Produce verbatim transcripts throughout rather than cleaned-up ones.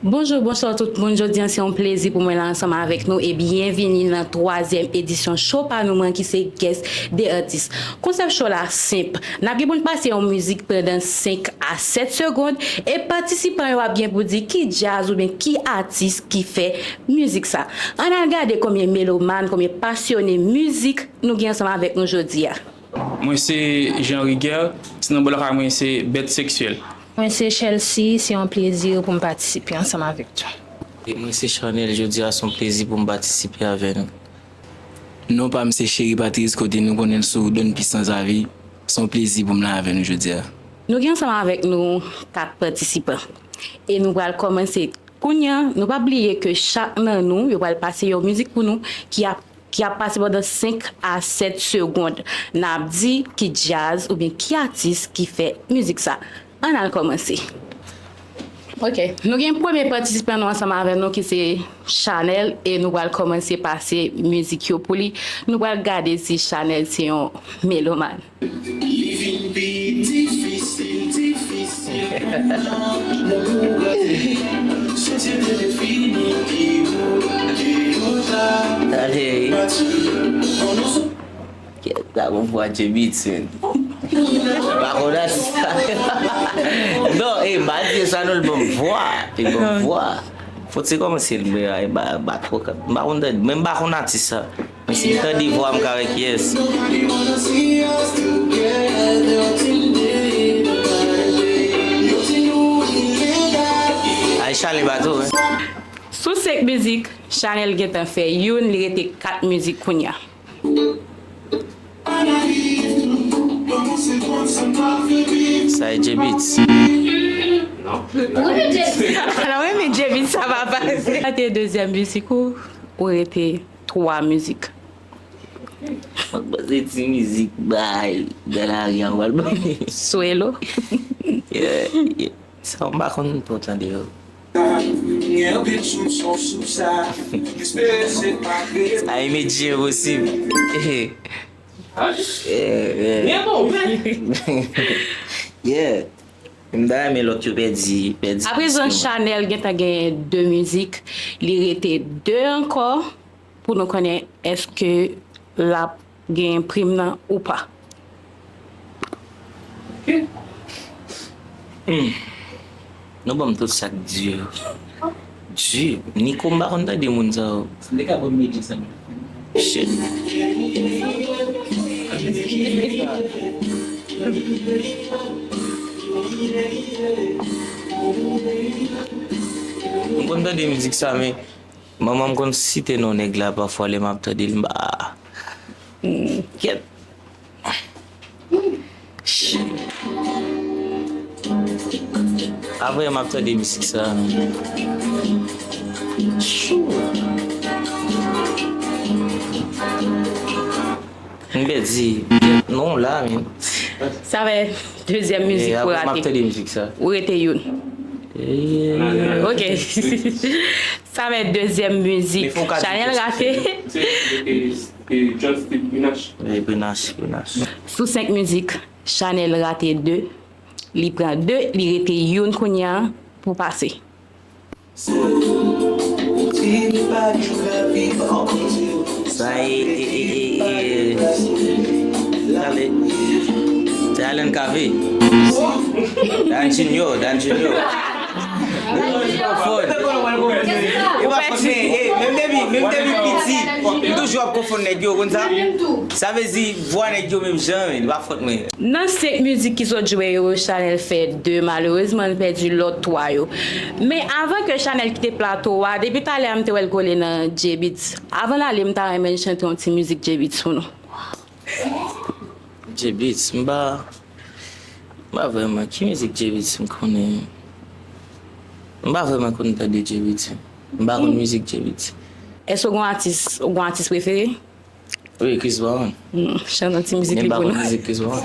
Bonjou, bonswa tout moun. Jodi a, se yon plezi pou mwen la ansanm avèk nou e byenvini nan twazyèm edisyon show pa nou mwen ki se Guest the Artist. Konsèp show la senp. N ap gen pou n pase yon mizik pandan senk a sèt segonn e patisipan yo ap gen pou di ki djaz oubyen ki atis ki fè mizik sa. Ann al gade konbyen melomàn, konbyen pasyone mizik nou gen ansanm avèk nou jodi a. Mwen se Jean Riguer, sinon bò lakay mwen se Bèt Seksyèl. Mwen se Chelsea, se yon plezi pou m patisipe ansanm avèk nou. E mwen se Chanel, jodi a se yon plezi pou m patisipe avè nou. Non pa m se Cheri Patrice, kote nou konnen l sou Don P Sans Avi. Se yon plezi pou m la avè nou jodi a. Nou gen ansanm avèk nou kat patisipan. E nou pral kòmanse kounye a. Nou pa bliye ke chak nan nou, yo pral pase yon mizik pou nou ki ap, ki ap pase pandan senk a sèt segonn. N ap di ki djaz oubyen ki atis ki fè mizik sa. Ann al kòmanse. Ok, nou gen premye patisipan nou ansanm avè nou ki se Chanel e nou pral kòmanse pase mizik yo pou li. Nou pral gade si Chanel se yon melomàn. Li vin pi difisil, difisil pou m nan mouri. Santi m te fini, ki ou, ki ou ta. Tande. Pati, konnen sa. Kèt, la bon vwa Djebit, men. Pa konn atis sa. Non, e, m pa di sa non, l bon vwa. Li bon vwa. Fò ti kòmanse l, men, e, ba, ba twò ka. M pa konn tande, men m pa konn atis sa. Men si m tande vwa, m ka wè kiyès. Ay, Charlie Bato, wi. Sou senk mizik, Chanel gentan fè youn, li rete kat mizik kounye a. Sa e J-Beatz. Alò, wi, men J-Beatz, sa pa pase. Sa te dezyèm mizik ou, ou rete twa mizik. Mwen panse ti mizik bay, nan lari a, w al bay. Swelo. Yeah, yeah. Sa m pa konn twò tande yo. Gen anpil solisyon sou sa. Espere se pa kreye. Sa imidje posib. Yeah, yeah. Yeah. M ta renmen lòt yo pèdi, pèdi. Aprezan, Chanel gentan genyen de mizik. Li rete de ankò. Pou nou konnen èske l ap gen prim nan ou pa. Hmm. Nou ban m tout sa k di yo. Di. Nico, m pa konn tande moun sa yo. Li ka ban m medya sa. Shit. M konn tande mizik sa, men manman m konn site non nèg la pafwa lè m ap tande l, m pa. Hmm, kèt. Shit. Apre m ap tande mizik sa. Shit. M pèdi. Non, la, men. Sa fè dezyèm mizik ou rate. Apre m ap tande mizik sa. Ou rete youn. Eh. Ok. Sa fè dezyèm mizik. Chanel rate. Se, se, se, e, John Steve Grenache. Wi, Grenache, Grenache. Sou senk mizik, Chanel rate de. Li pran de, li rete youn kounye a pou pase. Sa e, e, e, e, e, tale. Se Allen Cavé. Dan Junior, Dan Junior. Konfonn. E pa fòt mwen, e, menm depi, menm depi piti, m toujou ap konfonn nèg yo, konn sa? Sa vle di, vwa nèg yo menm jan, men, pa fòt mwen. Nan senk mizik ki sot jwe yo, Chanel fè de, malerezman, l pèdi lòt twa yo. Men avan ke Chanel kite plato a, depi talè a m te wè l kole nan J-Beatz. Avan l ale, m ta renmen l chante yon ti mizik J-Beatz pou nou. J-Beatz, m pa, m pa vrèman. Ki mizik J-Beatz m konnen? M pa vrèman konn tande J-Beatz. M pa konn mizik J-Beatz. Èske w gen yon atis, ou gen yon atis prefere? Wi, Chris Brown. Hmm, chante yon ti mizik li pou nou. Men m pa konn mizik Chris Brown.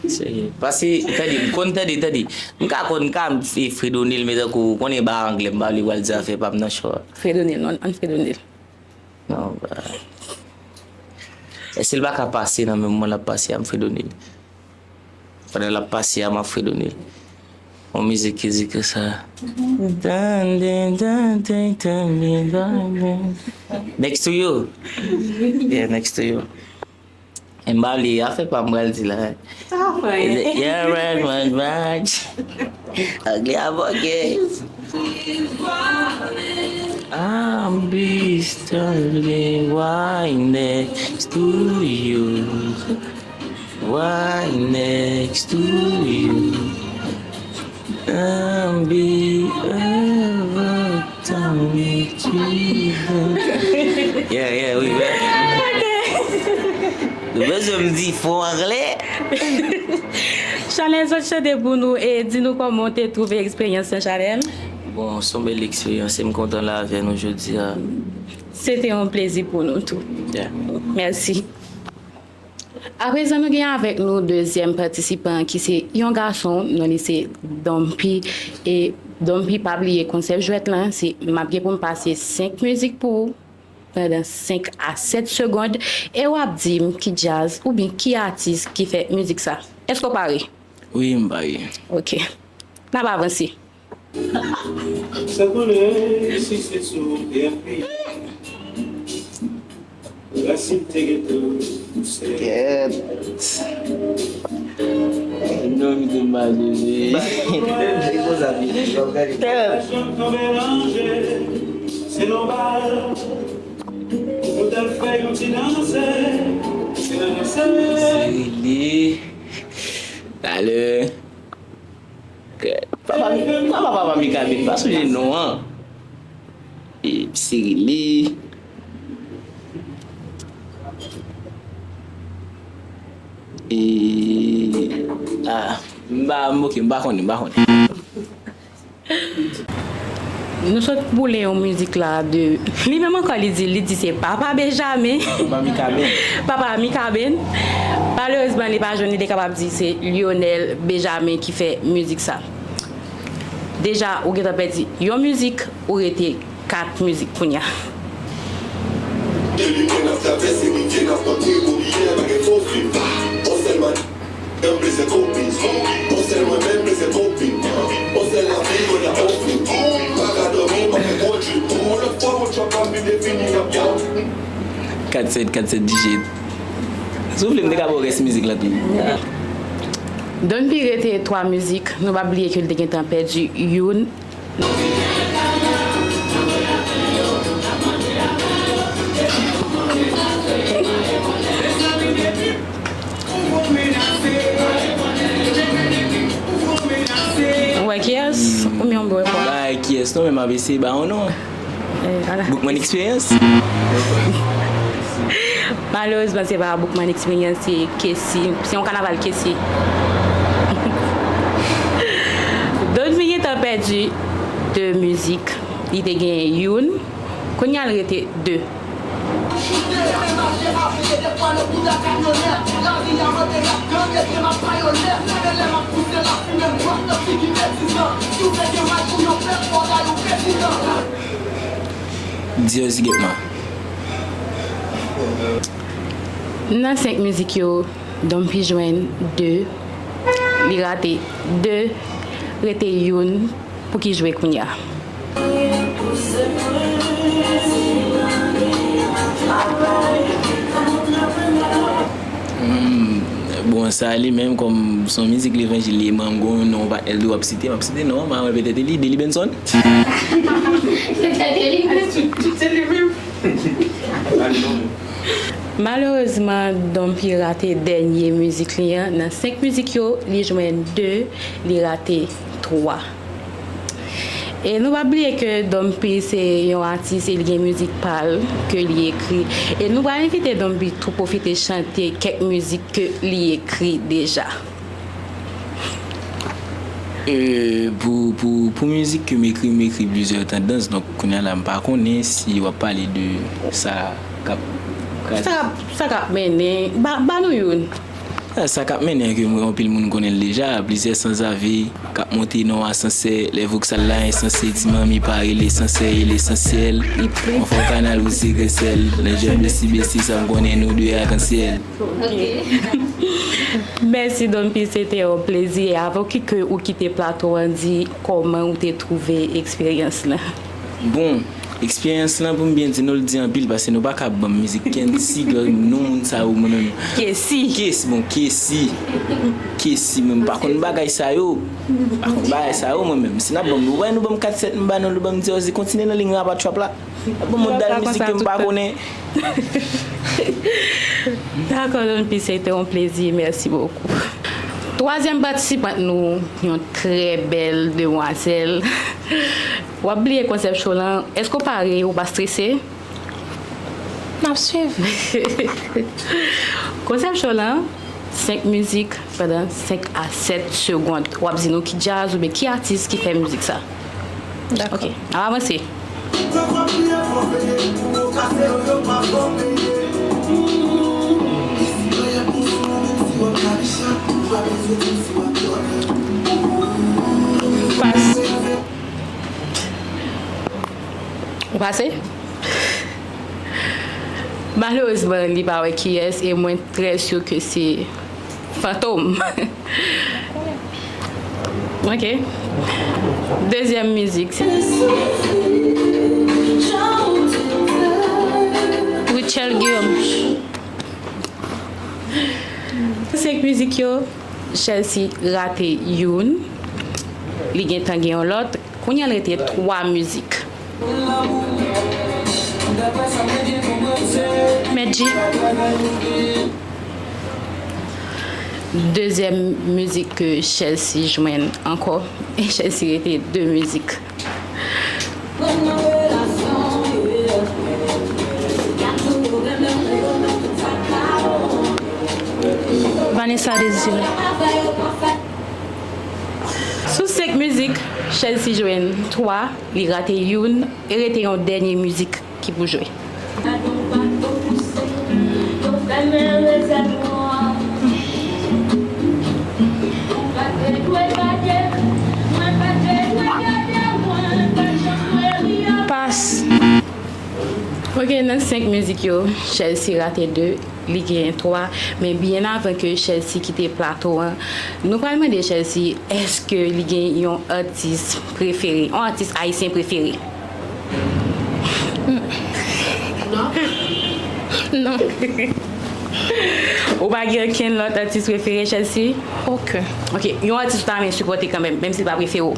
Serye. Paske, tande, m konn tande, tande. M ka konn, m ka, e, Fredonil, men tankou, ou konnen ba anglè, m pa vle pral di afè pa m nan cho a. Fredonil, non, ann Fredonil. Non, ba. Èske l pa ka pase nan menm moman l ap pase a, m Fredonil? Pandan l ap pase a, m ap Fredonil. Yon mizik ki di konsa. Tande, tande, tande, tande. Next to you. Yeah, next to you. E m pa bliye, afè pa m pral di la. Sa pa fè anyen. Yeah, right, right, right. Ugly, I'm okay. I'll be standing right next to you. Right next to you. I'll be ever talking to you. Yeah, yeah, we ready. Nou bezwen m di fò anglè. Chanel, sot chante pou nou e di nou kòman w te twouve eksperyans lan, Chanel. Bon, se yon bèl eksperyans e m kontan la avè nou jodi a. Se te yon plezi pou nou tou. Yeah. Mèsi. Aprezan, nou gen avèk nou dezyèm patisipan ki se yon gason, non li se Dompi. E Dompi, pa bliye konsèp jwèt lan, se m ap gen pou m pase senk mizik pou ou pandan senk a sèt segonn, e w ap di m ki djaz oubyen ki atis ki fè mizik sa. Èske w pare? Wi, m pare. Ok. N ap avanse. Sa konnen si se sou P F P. Rasin te gentan pouse. Kèt. Non, m te mal, bebe. Se konsa, bebe, w ap gade. Kèt. Janm tonbe nan je, se nòmal. Ou t al fè yon ti danse, se nan danse. Se rele. Talè. Papa, papa, papa Mikaben, pa sonje non an. E Sirili. E, ah, m pa, m, ok, m pa konnen, m pa konnen. Nou sot boule yon mizik la de, li menm ankò li di, li di se Papa Benjamin. Papa Mikaben. Papa Mikaben. Malerezman, li pa jwenn, li te kapab di se Lionel Benjamin ki fè mizik sa. Deja, ou gentan pèdi yon mizik, ou rete kat mizik kounye a. Depi mwen ap travèse rivye, n ap antre kouri, pa gen fo fim. On sèl madanm bezwen kopin. On sèl mwen menm bezwen kopin. On sèl lavi mwen ap ofri. Pa ka dòmi, m ap fè gwo drip. On lòt fwa, on trap ap vin defini, ap yaw. Kat sèt, kat sèt dijit. Si w vle, m te ka ba w rès mizik la tou. Don P rete twa mizik, nou pa bliye ke l te gentan pèdi youn. Ou wè kiyès? Ou menm ou wè kwa? Bay kiyès non, men m ap eseye ba yon non. Eh, ala. Boukman Experience? Malerezman, se pa Boukman Experience, se Kesi. Se yon kanaval Kesi. Don P gentan pèdi de mizik. Li te genyen youn. Kounye a, l rete de. Di yo si get man. Nan senk mizik yo, Don P jwenn de, li rate de, rete youn pou ki jwe kounye a. Hmm, bon, sa li menm kòm se yon mizik levanjil li ye, men m gon yon non patnè l tou w ap site, m ap site non an, m pa wè petèt e li, Deli Benson. Petèt e li menm. Tout se li menm. Malerezman, Don P rate dènye mizik li an. Nan senk mizik yo, li jwenn de, li rate twa. E nou pa bliye ke Don P se yon atis e li gen mizik pa l ke li ekri. E nou pral envite Don P tou pwofite chante kèk mizik ke li ekri deja. E, pou, pou, pou mizik ke m ekri, m ekri plizyè tandans. Donk, kounye a la, m pa konnen si w ap pale de sa k ap, sa k ap, sa k ap mennen. Ba, ba nou youn. Ah, sa k ap mennen ke m wè anpil moun konnen l deja, plizyè sanzave k ap monte nan yon asansè, lè voksal la ensanse, ti manmi pa rele sansè, e lesansyèl. Yon fò kanal ou se grèsèl, nan jèm besti besti, sa m konnen nou de akansyèl. Ok. Mèsi Don P, se te yon plezi. E avan ke, ke ou kite plato an, di kòman ou te twouve eksperyans lan. Bon, eksperyans lan, pou m byen di nou, l di anpil, paske nou pa ka ban m mizik Kensi, non moun sa yo, mwen menm. Kesi. Kesi, bon, Kesi. Kesi, mwen m pa konn bagay sa yo. M pa konn bagay sa yo, mwen menm. Si n ap ban m, nou wè, nou ban m kat sèt, m ba nou, nou ban m djaz, kontinye nan liy rap a trap la. Bon, m ap ba l mizik ke m pa konnen. Dakò, Don P, se te yon plezi. Mèsi bokou. Twazyèm patisipant nou, yon trè bèl demwazèl. W ap bliye konsèp cho lan. Èske w pare? Ou pa strese? N ap swiv. Konsèp cho lan, senk mizik pandan senk a sèt segonn. W ap di nou ki djaz oubyen ki atis ki fè mizik sa. Dakò. Ok, n ap avanse. Pas. Ou pase? Malerezman, li pa wè kiyès, e mwen trè si ke se Fantom. Ok. Dezyèm mizik. Rutshelle Guillaume. Senk mizik yo, Chelsea rate youn. Li gentan gen yon lòt. Kounye a l rete twa mizik. Medjy. Dezyèm mizik ke Chelsea jwenn ankò. Chelsea rete de mizik. Vanessa Désiré. Sou senk mizik, Chelsea jwenn twa, li rate youn, e rete yon dènye mizik ki pou jwe. Pas. Ok, nan senk mizik yo, Chelsea rate de, li genyen twa, men byen avan ke Chelsea kite plato an, nou pral mande Chelsea, èske li gen yon atis prefere, yon atis ayisyen prefere? Non. Ou pa gen okenn lòt atis prefere, Chelsea? Okenn. Ok, yon atis ou ta renmen sipòte kanmenm, menm si l pa prefere w?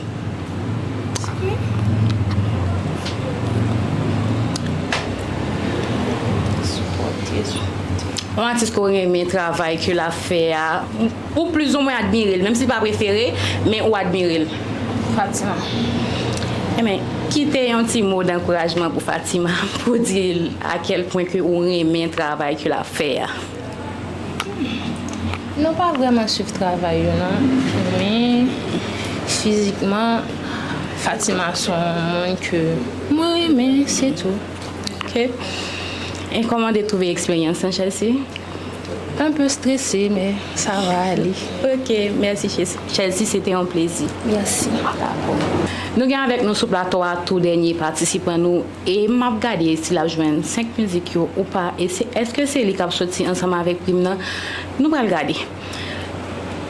Sipòte, sipòte. Yon atis ke w renmen travay ke l ap fè a, ou plizoumwen admire l, menm si l pa prefere, men ou admire l. Fatima. Enben, kite yon ti mo dankourajman pou Fatima, pou di l a kèl pwen ke ou renmen travay ke l ap fè a. Non, pa vrèman swiv travay yo, non. Men, fizikman, Fatima se yon moun ke mwen renmen, se tou. Ok. E kòman w te twouve eksperyans lan, Chelsea? Un peu stressé, mais ça va aller. Ok, mèsi, Chelsea. Chelsea, se te yon plezi. Mèsi. Dakò. Nou gen avèk nou sou plato a tou dènye patisipan nou, e m ap gade si l ap jwenn senk mizik yo ou pa, e se, èske se li k ap soti ansanm avèk prim nan? Nou pral gade.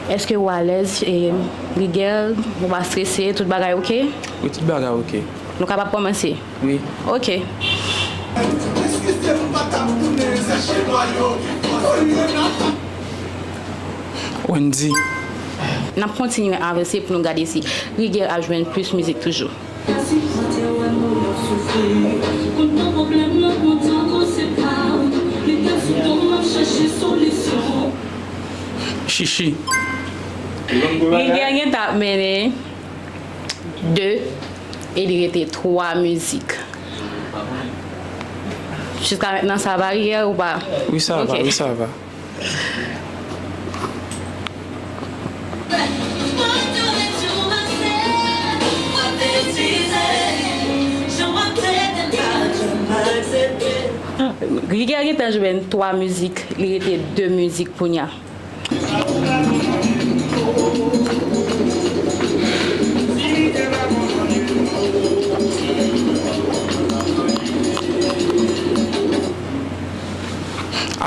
Èske ou alèz, e, Riguel, ou pa strese, tout bagay oke? Wi, tout bagay oke. Nou kapab kòmanse? Wi. Oke. Wendy. N ap kontinye avanse pou nou gade si Riguel ap jwenn plis mizik toujou. Chichi. Riguel gentan ap mennen de, e li rete twa mizik. Jiska mentnan, sa va, Riguel, ou pa? Wi, sa va, wi, sa va. Ah, Riguel gentan jwenn twa mizik, li rete de mizik kounye a.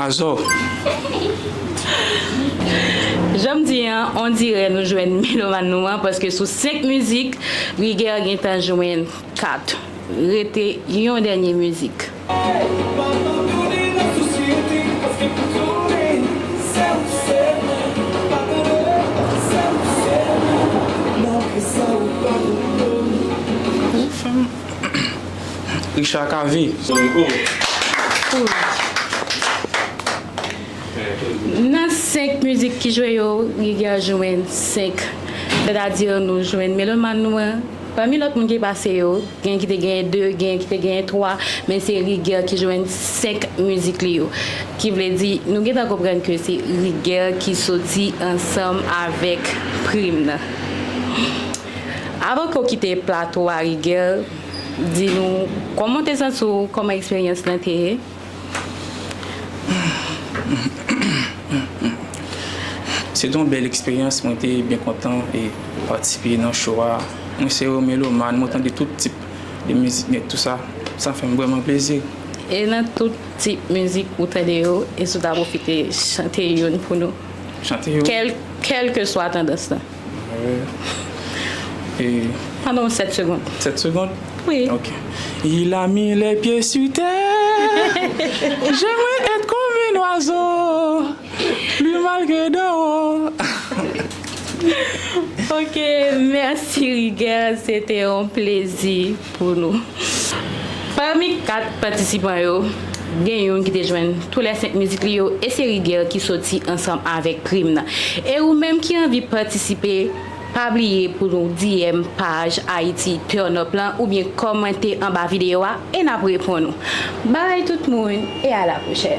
Azò. An, on dirè nou jwenn melomàn nou an, paske sou senk mizik, Rigèl gentan jwenn kat. Rete yon dènye mizik. Richard Cavé. Nan senk mizik ki jwe yo, Rigèl jwenn senk. Sètadi nou jwenn melomàn nou an. Pami lòt moun ki pase yo, gen ki te genyen de, gen ki te genyen twa, men se Rigèl ki jwenn senk mizik li yo. Ki vle di, nou gentan konprann ke se Rigèl ki soti ansanm avèk Prim nan. Avan ke w kite plato a, Rigèl, di nou kòman w te santi w, kòman eksperyans lan te ye? Se te yon bèl eksperyans, mwen te byen kontan e patisipe nan show a. Mwen se yon melomàn, mwen tande tout tip de mizik nèt, tou sa, sa fè m vrèman plezi. E nan tout tip mizik ou tande yo, èske w ta pwofite chante youn pou nou? Chante yo. Kèl, kèlkeswa tandans lan. E Pandan yon sèt segonn. sèt segonn? Wi. Ok. Il a mis les pieds sur terre. J'aimerais être comme un oiseau. Plus mal que d'or. Ok, mèsi Rigèl, se te yon plezi pou nou. Pami kat patisipan yo, gen youn ki te jwenn tou lè senk mizik li yo, e se Rigèl ki soti ansanm avèk Prim nan. E ou menm ki anvi patisipe, pa bliye pou nou D M paj Ayiti Turn Up lan oubyen kòmante anba videyo a e n ap reponn ou. Bye tout moun e a la pwochèn.